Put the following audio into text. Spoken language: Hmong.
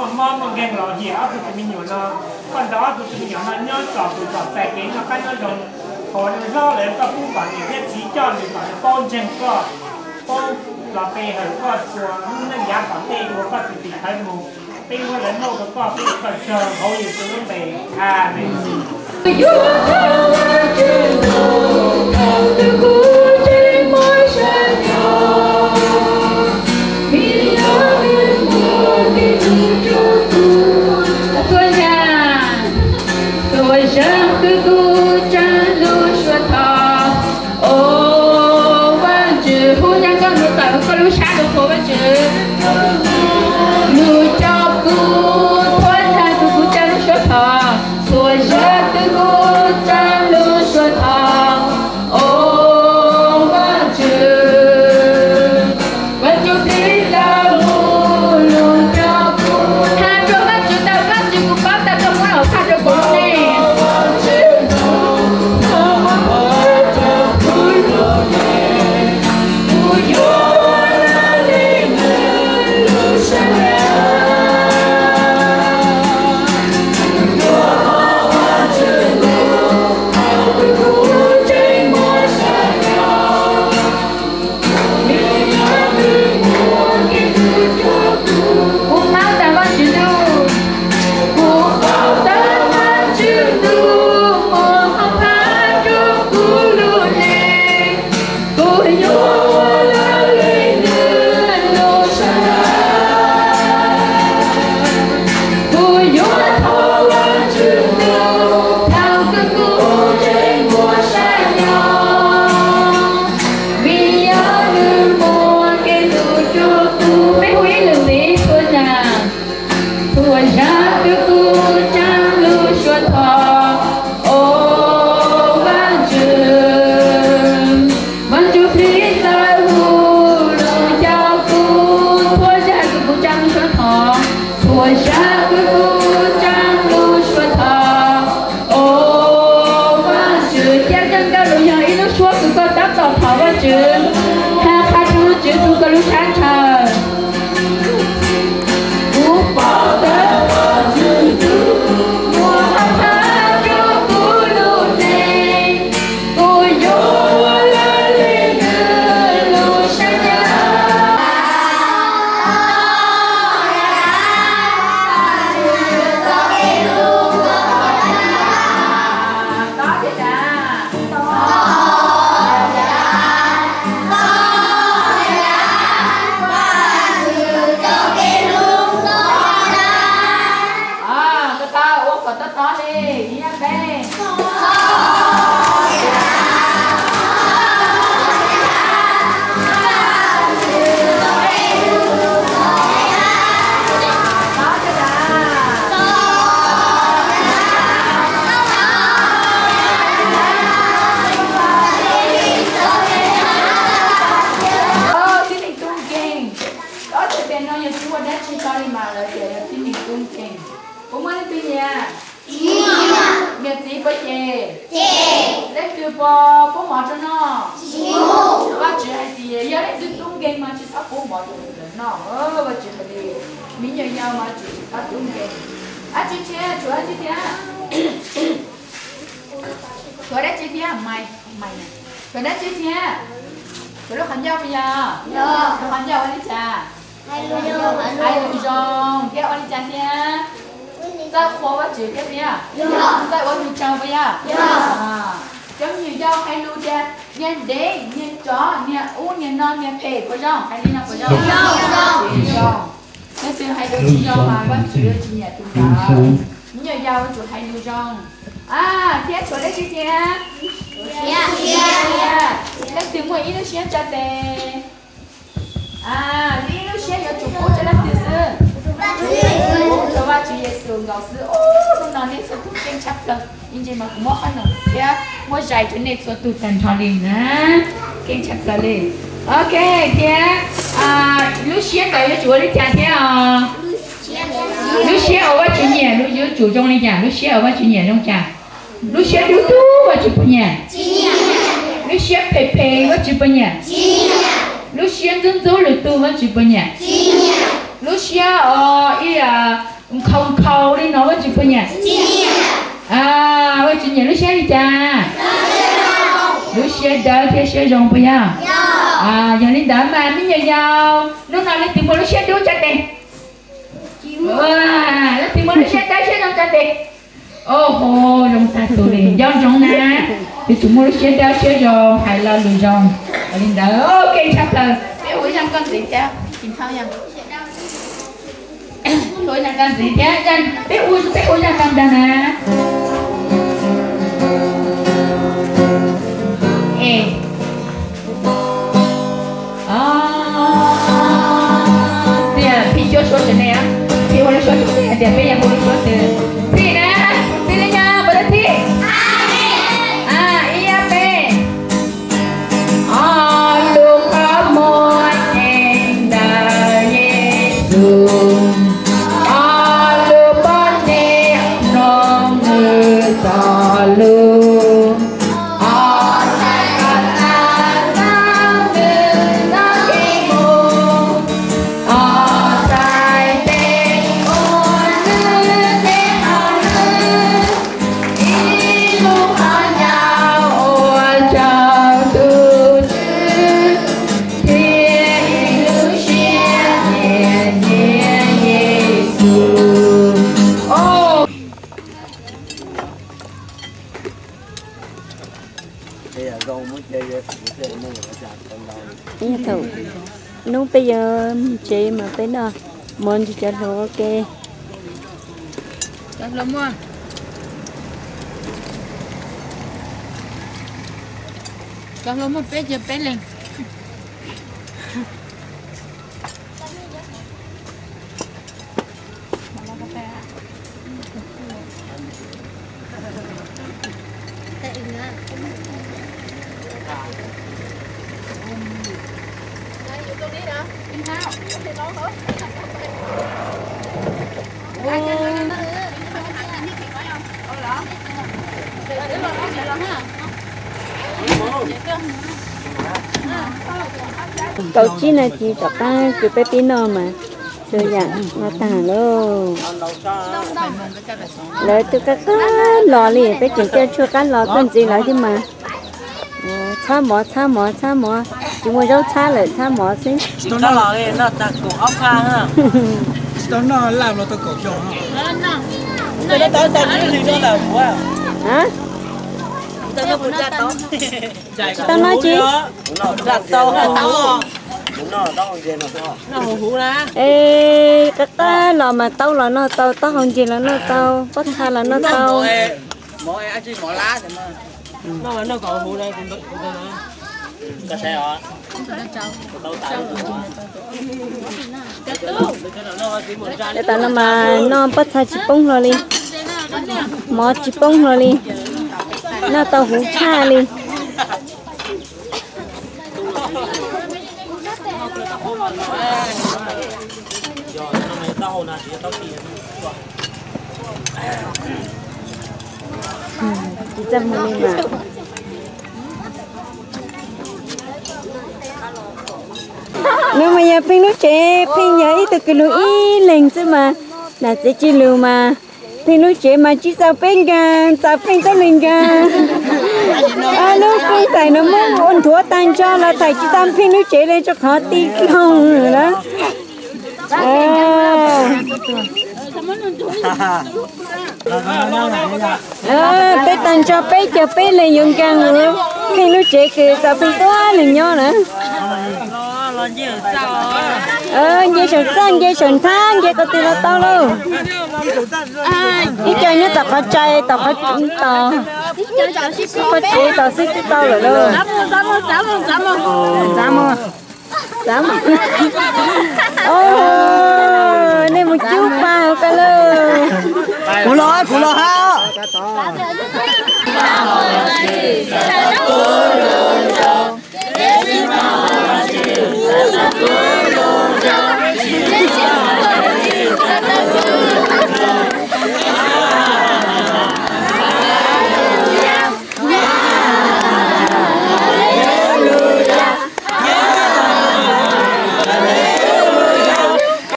Mob muaj nkeeg los hiam ob tug tus me nyuam no, koj nrog ob tug tus me nyuam no nyob tsom tus txom txais kev noj qab nyob zoo. Thaum nws hlob lawm koj pub kom niam thiab txiv coj nws kom nws paub ntseeg koj, paub los pe hawm koj txhua lub neej yav tom ntej uas koj tsis tim thawv mus. Peb muab lawv muab rau koj, peb ua koj tsaug hauv Yexus lub npe. Amees. Tuaj zam, tuaj zam kwv kuv tsav lub suav thov. Au Vajtswv, hu zam koj lub tawm koj lub sab rau Vajtswv. Lub coj kuv, tuaj zam kwv kuv tsav lub suav thov. Tuaj zam kwv kuv tsav lub suav thov. Au Vajtswv, Vajtswv plig lawv hu lub coj kuv. Has rau Vajtswv tawm, Vajtswv, kuv paub tas koj muab los phaj rau kuv lub neej. Kuv paub tas Vajtswv ntuj, kuv paub tas Vajtswv ntuj muab hauv phaj rau kuv lub neej. Kuv yuav ua lawv li nws lub sab ntsuj. Kuv yuav thov Vajtswv ntuj thaum kawg kuv tseem muaj sab nyob, vim yog nws muaj kev hlub rau kuv. Peb hu ib lwm ntxiv, tuaj zam, tuaj zam kwv kuv tsav lub suav thov. Au Vajtswv, Vajtswv plig lawv hu lub coj kuv, tuaj zam kwv kuv tsav lub suav thov. Tuaj zam kwv kuv tsav lub suav thov. Au Vajtswv, cia koj nkauj lus yog ib lub suab kws koj tab tom thov Vajtswv, has qha rau Vajtswv txug koj lub sab ntshaw. Kuv paub tas Vajtswv ntuj muab hauv phaj rau kuv lub neej. Kuv yuav ua lawv li nws lub sab ntshaw. Koj tau ua kom tau tod li, ib yam npe. Tib neeg tub nkeeg. Ob tug tias no yog tsis muaj dab tsi tso li mas lawv tias yog tib neeg tub nkeeg. Puas muaj leej twg nyiam? Niam txiv puas cem? Leej twg puas pub mov rau noj? Vajtswv hais tias yog leej twg tub nkeeg mas tsis txhob pub mov rau lawv noj. Vajtswv hais li, me nyuam yaus mas tsis txhob tub nkeeg. Dab tsi thiab, tshuav dab tsi thiab? Tshuav dab tsi thiab? Tshuav dab tsi thiab? Tshuav lub qhov ncauj puas yog? Lub qhov ncauj ua li cas? Hais lus zoo thiab ua li cas thiab? Txawj qhuas Vajtswv thiab puas yog? Txawj ua tus tsaug puas yog? Cov me nyuam yaus hais lus tias niag dev, niag tsov, niag ub, niag no, niag phem puas zoo? Hais li no puas zoo? Zoo. Leej twg hais lus tsis zoo mas Vajtswv tsis nyiam tus ntawd. Me nyuam yaus yuav tsum hais lus zoo. Thiab tshuav dab tsi thiab? Leej twg muaj ib lub siab tso tes. Ib lub siab yuav tsum pub rau leej twg xwb? Pub rau Vajtswv Yexus nkaus xwb. Hnub no nej txhua tus keej tshaj plaws, ib ntsis mas kuv muab qhob noom thiab muab zais rau nej txhua tus tag nrho li na. Keej tshaj plaws li. Ok, thiab lub siab ntawd yuav tsum ua li cas thiab os? Lub siab uas Vajtswv nyiam yuav tsum zoo li cas? Lub siab uas Vajtswv nyiam zoo cas? Lub siab dub dub Vajtswv puas nyiam? Lub siab phem phem Vajtswv puas nyiam? Lub siab ntxub ntxub lwm tus Vajtswv puas nyiam? Lub siab os ib yam Nkhaus nkhaus li no Vajtswv puas nyiam? Vajtswv nyiam lub siab li cas? Lub siab dawb thiab siab zoo puas yog? Yog li ntawd mas me nyuam yaus hnub no leej twg muaj lub siab dub tso tes? Leej twg muaj lub siab dawb siab zoo tso tes? Au ho, zoo tag tus li, nco ntsoov na. Yuav tsum muaj lub siab dawb siab zoo, hais lo lus zoo. Li ntawd, ok, tshaj plaws. Peb ua ib zaj nkauj ntxiv thiab, tsis tau yog. Ua ib zaj nkauj ntxiv thiab, peb ua, peb ua zaj nkauj ntawd na. Es, tias Phij Cuab suav tsev neeg, Phij ua lub suab tsev neeg tias peb yuav ua lub suab tsev. Txhij na, txhij li cas puas tau txhij? Ib, ob, peb. Ob lub qhov muag cev ntawm Yexus, ob lub pob ntseg mloog nws txoj lus, ob txhais ko taw mloog nws txoj kev mus, ob txhais tes ua nws tej hauj lwm, ib lub qhov ncauj ua rau tus Tswv, thiab ib lub siab nyiam nyiam Yexus. Thaum hnub peb yuav mus tsev mas peb noj mov nrog cov hluas ua ke. Cov hluas muaj, cov hluas muaj peb caug peb leeg. Kaum tsib nas this tom qab kws peb pib noj mas txhua yam noj tag lauj. Lawv twb qab qab los li, peb tseem coj tshuaj qab los tuaj ntxiv lawv thiab mas. Txhab mov, txhab mov, txhab mov, tsis muaj zaub txhab lawm, txhab mov xwb. Tsis tau noj laj los tau kaum xyoo. Tsis tau noj tsi. Es qab qab los mas taub los noj tau, taub hau ntsis los noj tau, pob txha los noj tau. Tam no mas noj pob txha tsis poob hlo li, mov tsis poob hlo li, noj tau huv tshaj li. Tsis txaj muag li mas. No mas yog Pheej lub tsev, Pheej yog ib tug kws lug ib leeg xwb mas, nam txiv tsis lug mas, Pheej lub tsev mas tsis txaus peb nkaag, txaus Pheej tuab neeg nkaag. Lub peb thaim no muab ua nthuav tag nrho los thaim tsis tau Pheej lub tsev le rua qhov ti loog na. Peb tag nrho peb caug peb leeg yuav nkaag Pheej lub tsev kws txaus Pheej tuab neeg nyob na. Nce saum txaj, nce saum nthab, nce qhov twg los tau lauj. Ib co nyob tom qhov tsaig, tom qhov, tom qhov tsev tom xwb twb tau lawm lauj. Nej mus cub pa hauv koj lauj. Kuv los, kuv los hab.